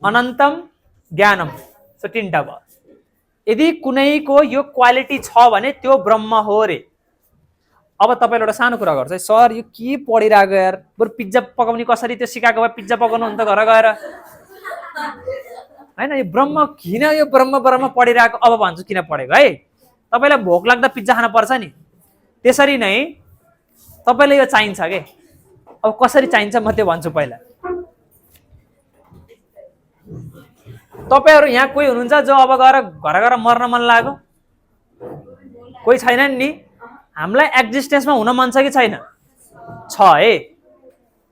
Speaker 1: अनन्तम ज्ञानम, सो तीनटा भयो। यदि कुनैको यो क्वालिटी छ भने त्यो ब्रह्म हो रे। अब तपाईले एउटा सानो कुरा गर्छ है, सर यो के पढिरहेको यार, बरु पिज्जा पकाउने कसरी त्यो सिकाएको भए पिज्जा पकाउनु हुन्छ घर गएर हैन। यो ब्रह्म किन यो ब्रह्म ब्रह्म पढिरहेको, अब भन्छु किन पढेको है। तपाईलाई भोक लाग्दा पिज्जा खान पर्छ नि, त्यसरी नै तपाईलाई यो चाहिन्छ के। अब कसरी चाहिन्छ म त्यो भन्छु। पहिला तपाईहरु यहाँ कोही हुनुहुन्छ जो अब गएर घर गएर मर्न मन लाग्यो? कोही छैनन् नि। हामीलाई एक्जिस्टेन्समा हुन मन छ कि छैन? छ है।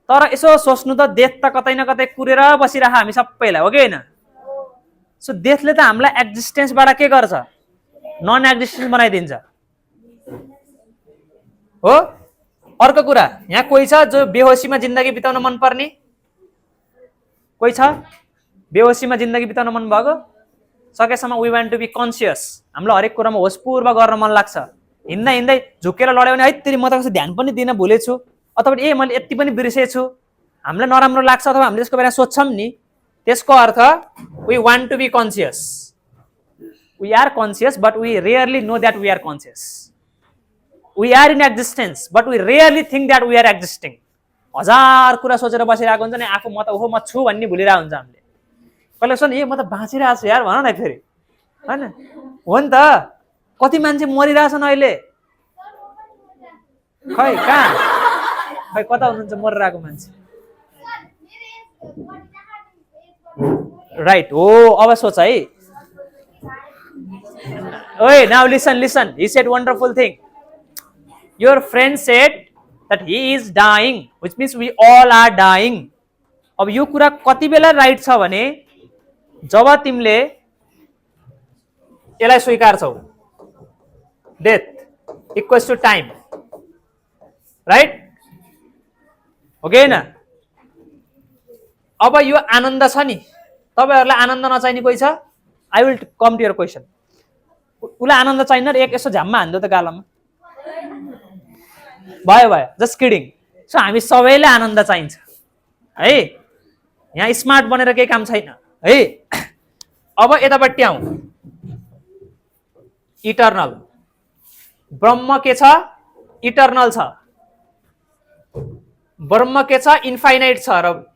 Speaker 1: तर यसो सोच्नु त, डेथ त कतै न कतै कुरेर बसिरह हामी सबैलाई, हो कि हैन? सो डेथले त हामीलाई एक्जिस्टेन्सबाट के गर्छ? नन एक्जिस्टेन्स बनाइदिन्छ हो। अर्को कुरा, यहाँ कोही छ जो बेहोसीमा जिन्दगी बिताउन मन पर्ने? कोही छ बेहोसीमा जिन्दगी बिताउन मन भएको? सकेसम्म we want to be conscious. हामीलाई हरेक कुरामा होसपूर्व गर्न मन लाग्छ। हिँड्दा हिँड्दै झुकेर लड्यो भने है तेरि म त कसै ध्यान पनि दिन भुलेछु, अथवा ए मैले यति पनि बिर्सेछु, हामीलाई नराम्रो लाग्छ अथवा हामीले त्यसको बारेमा सोच्छौँ नि, त्यसको अर्थ we want to be conscious. We are conscious but we rarely know that we are conscious. We are in existence but we rarely think that we are existing. हजार कुरा सोचेर बसिरहेको हुन्छ नि, आफू म त ओहो म छु भन्ने भुलिरहेको हुन्छ हामीले। कहिले सोध्नु ए म त बाँचिरहेको छु यार भन न फेरि, होइन? हो नि त। कति मान्छे मरिरहेछन् अहिले, खै कहाँ खै कता हुनुहुन्छ मरिरहेको मान्छे? राइट हो। अब सोच है। ओए now listen listen, he said wonderful thing. Your friend shed that he is dying, which means we all are dying. अब यो कुरा कति बेला राइट छ भने जब तिमीले यसलाई स्वीकार्छौ, death equals to time, right हो कि हैन? अब यो आनन्द छ नि, तपाईहरुलाई आनन्द नचाहिने कोही छ? I will come to your question. उलाई आनन्द चाहिन्न र एक यसो झ्याममा हान्दियो त गालामा, भयो भयो, जस्ट किडिङ। सो हामी सबैलाई आनन्द चाहिन्छ है। यहाँ स्मार्ट बनेर केही काम छैन है। अब यतापट्टि आउँ, इटर्नल ब्रह्म के छ? इटर्नल छ। ब्रह्म के छ? इन्फाइनाइट छ।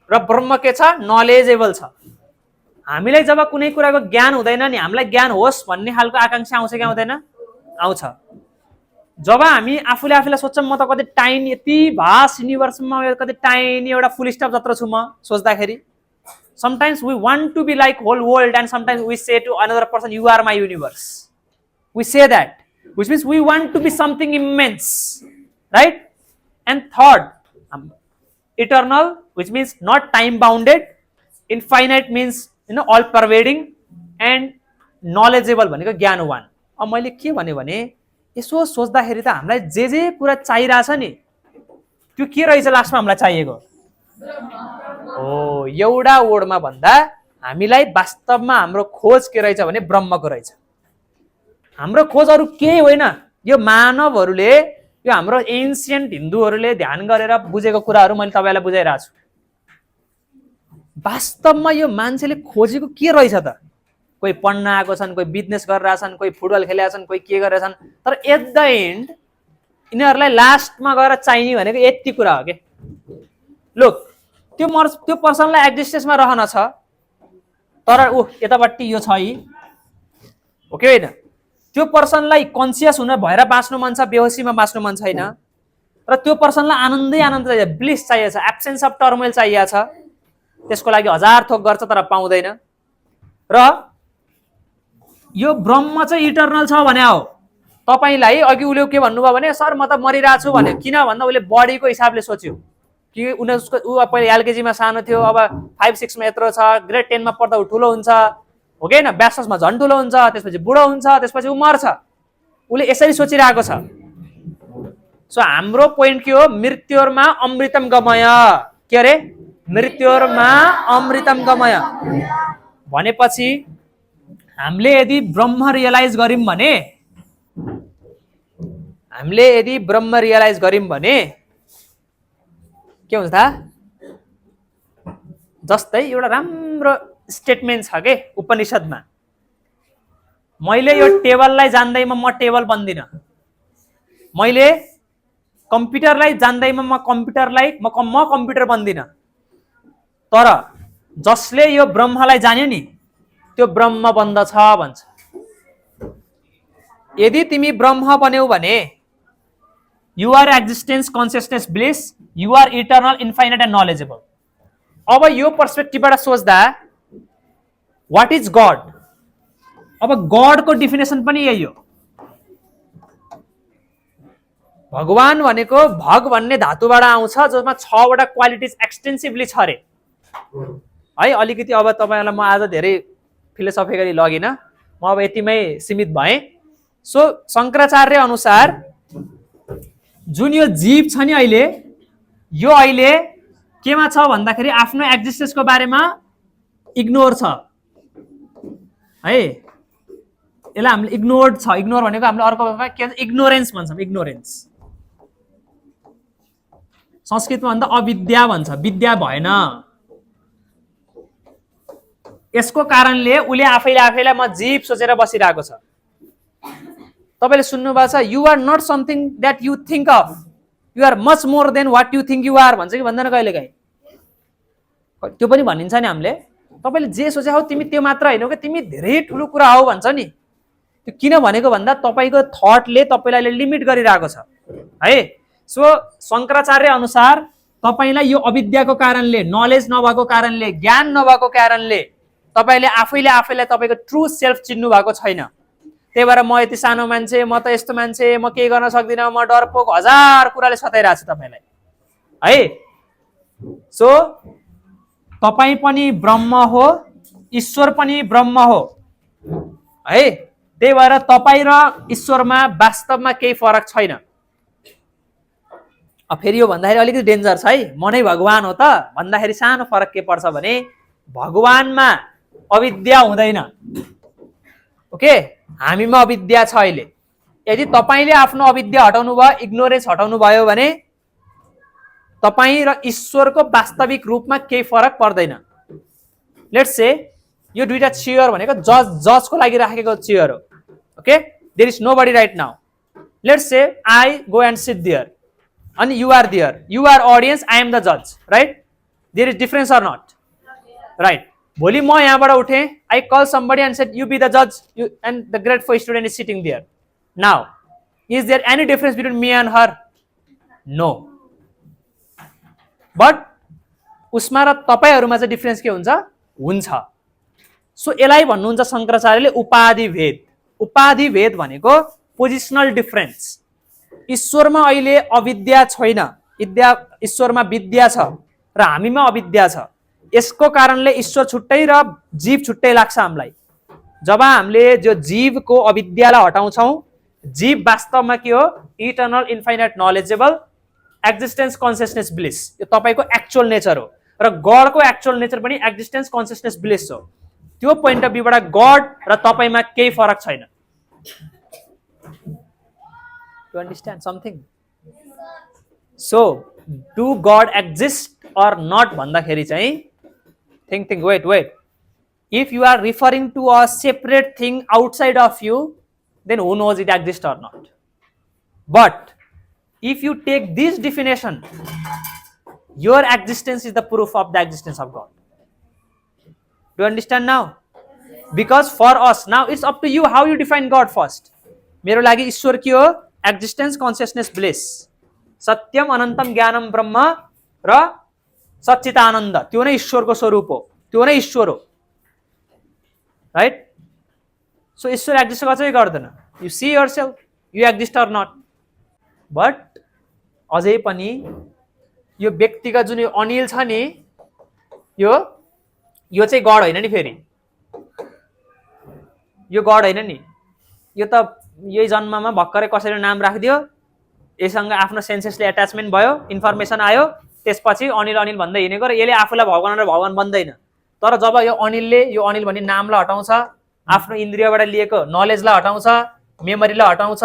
Speaker 1: र ब्रह्म के छ? नलेजेबल छ। हामीलाई जब कुनै कुराको ज्ञान हुँदैन नि, हामीलाई ज्ञान होस् भन्ने खालको आकांक्षा आउँछ कि आउँदैन? आउँछ। जब हामी आफूले आफूलाई सोच्छौँ म त कति टाइनी, यति भास्ट युनिभर्समा कति टाइनी एउटा फुल स्टप जत्रो छु म सोच्दाखेरि, sometimes we want to be like whole world and sometimes we say to another person you are my universe. We say that, which means we want to be something immense, right? And third, eternal, which means not time bounded. Infinite means all pervading, and knowledgeable भनेको ज्ञानवान। अब मैले के भने यसो सोच्दाखेरि त हामीलाई जे कुरा चाहिरहेछ नि त्यो के रहेछ लास्टमा हामीलाई चाहिएको? हो, एउटा वर्डमा भन्दा हामीलाई वास्तवमा हाम्रो खोज के रहेछ भने ब्रह्मको रहेछ। हाम्रो खोज अरु केही होइन। यो मानवहरूले, यो हाम्रो एन्सियन्ट हिन्दूहरूले ध्यान गरेर बुझेको कुराहरू मैले तपाईलाई बुझाइरहेको छु। वास्तवमा यो मान्छेले खोजेको के रहेछ त? कोही पढ्न आएको छन्, कोही बिजनेस गरिरहेछन्, कोही फुटबल खेलेका छन्, कोही के गरेछन्, तर एट द एन्ड यिनीहरूलाई लास्टमा गएर चाहिने भनेको यति कुरा हो के, लुक त्यो पर्सनलाई एक्जिस्टेन्समा रहन छ, तर यतापट्टि यो छ यी, हो कि होइन? त्यो पर्सनलाई कन्सियस हुन भएर बाँच्नु मन छ, बेहोसीमा बाँच्नु मन छैन, र त्यो पर्सनलाई आनन्दै आनन्द चाहियो, ब्लिस चाहिएको छ, एब्सेन्स अफ टर्मोइल चाहिएको छ। त्यसको लागि हजार थोक गर्छ तर पाउँदैन। र यो ब्रह्म चाहिँ इटर्नल छ भने हो। तपाईलाई अघि उले के भन्नुभयो भने सर म त मरिरहेको छु भने, किन भन्दा उले बडीको हिसाबले सोच्यो कि उसको पहिले एलकेजीमा सानो थियो, अब 5-6 मा यत्रो छ, ग्रेड 10 मा पढ्दा ठुलो हुन्छ, हो कि होइन? ब्यासमा झन् ठुलो हुन्छ, त्यसपछि बुढो हुन्छ, त्यसपछि ऊ मर्छ। उसले यसरी सोचिरहेको छ। सो हाम्रो पोइन्ट के हो? मृत्योर्मा अमृतम गमय। के अरे? मृत्योर्मा अमृतम गमय भनेपछि हामीले यदि ब्रह्म रियलाइज गर्यौं भने, के हुन्छ त? जस्तै एउटा राम्रो स्टेटमेन्ट छ के उपनिषदमा, मैले यो टेबललाई जान्दैमा म टेबल बन्दिनँ, मैले कम्प्युटरलाई जान्दैमा म कम्प्युटर बन्दिनँ, तर जसले यो ब्रह्मलाई जान्यो नि त्यो ब्रह्म बन्दछ भन्छ। यदि तिमी ब्रह्म बन्यौ भने you are existence consciousness bliss, you are eternal infinite and knowledgeable. अब यो पर्सपेक्टिभबाट सोच्दा व्हाट इज गड? अब गडको डिफिनेसन पनि यही हो। भगवान भनेको भग भन्ने धातुबाट आउँछ, जसमा 6 वटा क्वालिटिज एक्सटेन्सिभली छ रे है। अलिकति अब तपाईहरुलाई म आज धेरै फिलोसफिकली लगिन, म अब यतिमै सीमित भएँ। सो शंकराचार्य अनुसार जुन यो जीव छ नि अहिले, यो अहिले केमा छ भन्दाखेरि आफ्नो एक्जिस्टेन्सको बारेमा इग्नोर छ है। यसलाई हामीले इग्नोर्ड छ। इग्नोर भनेको हामीले अर्को भाषामा के भन्छ? इग्नोरेन्स भन्छौँ। इग्नोरेन्स संस्कृतमा भन्दा अविद्या भन्छ, विद्या भएन। यसको कारणले उले आफैलाई म जीव सोचेर बसिरहेको छ। तपाईले सुन्नुभएको छ, you are not something that you think of, you are much more than what you think you are भन्छ कि भन्दैन कहिलेकाहीँ? त्यो पनि भनिन्छ नि हामीले। तपाईले जे सोचे हौ तिमी त्यो मात्र हैनौ कि, तिमी धेरै ठुलो कुरा हौ भन्छ नि। त्यो किन भनेको भन्दा तपाईको थटले तपाईलाई लिमिट गरिरहेको छ है। सो शंकराचार्य अनुसार तपाईलाई यो अविद्याको कारणले, नलेज नभएको कारणले, ज्ञान नभएको कारणले तपाईले आफैलाई तपाईको ट्रु सेल्फ चिन्नु भएको छैन। त्यही भएर म यति सानो मान्छे, म त यस्तो मान्छे, म केही गर्न सक्दिन, म डरपोक, हजार कुराले सताइरहेको छ तपाईलाई है। सो तपाई पनि ब्रह्म हो, ईश्वर पनि ब्रह्म हो है। त्यही भएर तपाई र ईश्वरमा वास्तवमा केही फरक छैन। अब फेरि यो भन्दाखेरि अलिकति डेन्जर छ है, म नै भगवान हो त भन्दाखेरि सानो फरक के पर्छ भने, भगवानमा अविद्या हुँदैन। ओके, हामीमा अविद्या छ अहिले। यदि तपाईले आफ्नो अविद्या हटाउनु भयो, इग्नोरेन्स हटाउनु भयो भने तपाई र ईश्वरको वास्तविक रूपमा केही फरक पर्दैन। लेट्स से यो दुईटा चेयर भनेको जजको लागि राखेको चेयर हो। Okay, there is nobody right now. Let's say I go and sit there and you are there, you are audience, I am the judge, right? There is difference or not? Right. भोलि म यहाँबाट उठे, I call somebody and said you be the judge, and the grade 4 student is sitting there. Now is there any difference between me and her? No. But उसमा र तपाईहरुमा चाहिँ difference के हुन्छ? हुन्छ। सो यसलाई भन्नुहुन्छ शंकराचार्यले उपाधि भेद। उपाधि भेद भनेको पोजिसनल डिफरेन्स। ईश्वरमा अहिले अविद्या छैन, ईश्वरमा विद्या छ र हामीमा अविद्या छ। यसको कारणले ईश्वर छुट्टै र जीव छुट्टै लाग्छ हामीलाई। जब हामीले जो जीवको अविद्यालाई हटाउँछौं, जीव वास्तवमा के हो? Eternal infinite knowledgeable existence consciousness bliss. यो तपाईको एक्चुअल नेचर हो र गडको एक्चुअल नेचर पनि एक्जिस्टेन्स कन्सियसनेस ब्लिस हो। त्यो पोइन्ट अफ भ्यूबाट गड र तपाईमा केही फरक छैन। To understand something? So, do God exist or not भन्दाखेरि चाहिँ think, wait. If you are referring to a separate thing outside of you, then who knows it exists or not? But if you take this definition, your existence is the proof of the existence of God. Do you understand now? Because for us, now it's up to you how you define God first. मेरो लागि ईश्वर के हो? Existence consciousness bliss, सत्यम अनन्तम ज्ञानम ब्रह्म र सच्चिदानन्द, त्यो नै ईश्वरको स्वरूप हो, त्यो नै ईश्वर हो। राइट? सो ईश्वर एक्जिस्ट गर्छ कि गर्दैन? You see yourself, you exist or not. But अझै पनि यो व्यक्तिगत जुन यो अनिल छ नि, यो चाहिँ गड होइन नि। फेरि यो गड होइन नि, यो त यही जन्ममा भर्खरै कसैले नाम राखिदियो, यससँग आफ्नो सेन्सेसले एट्याचमेन्ट भयो, इन्फर्मेसन आयो, त्यसपछि अनिल अनिल भन्दै हिँडेको र यसले आफूलाई भगवान र भगवान बन्दैन। तर जब यो अनिलले यो अनिल भन्ने नामलाई हटाउँछ, आफ्नो इन्द्रियबाट लिएको नलेजलाई हटाउँछ, मेमोरीलाई हटाउँछ,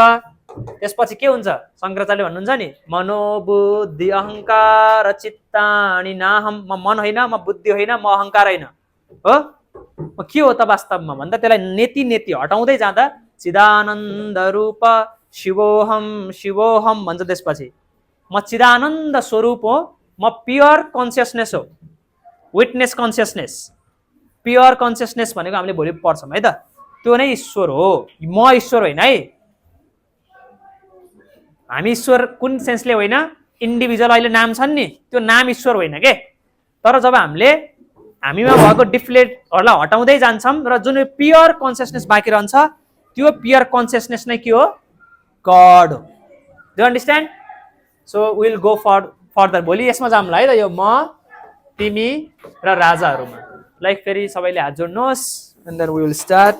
Speaker 1: त्यसपछि के हुन्छ? शङ्कराचार्यले भन्नुहुन्छ नि, मनोबुद्धि अहङ्कार चित्तानि नाहम, म मन होइन, म बुद्धि होइन, म अहङ्कार होइन हो, के हो त वास्तवमा भन्दा त्यसलाई नेति नेति हटाउँदै जाँदा चिदानन्द रूप शिवोहम शिवोहम भन्छ। त्यसपछि म चिदानन्द स्वरूप हो, म प्योर कन्सियसनेस हो, विटनेस कन्सियसनेस। प्योर कन्सियसनेस भनेको हामीले भोलि पढ्छौँ है त, त्यो नै ईश्वर हो, म ईश्वर होइन है। हामी ईश्वर कुन सेन्सले होइन, इन्डिभिजुअल अहिले नाम छन् नि त्यो नाम ईश्वर होइन के। तर जब हामीले हामीमा भएको डिफ्लेटहरूलाई हटाउँदै जान्छौँ र जुन प्योर कन्सियसनेस बाँकी रहन्छ, त्यो प्योर कन्सियसनेस नै के हो? गड हो। Do understand? So will go further. भोलि यसमा जाउँला है त, यो म, तिमी र राजाहरूमा। लाइक फेरि सबैले हात जोड्नुहोस्, and then we will start.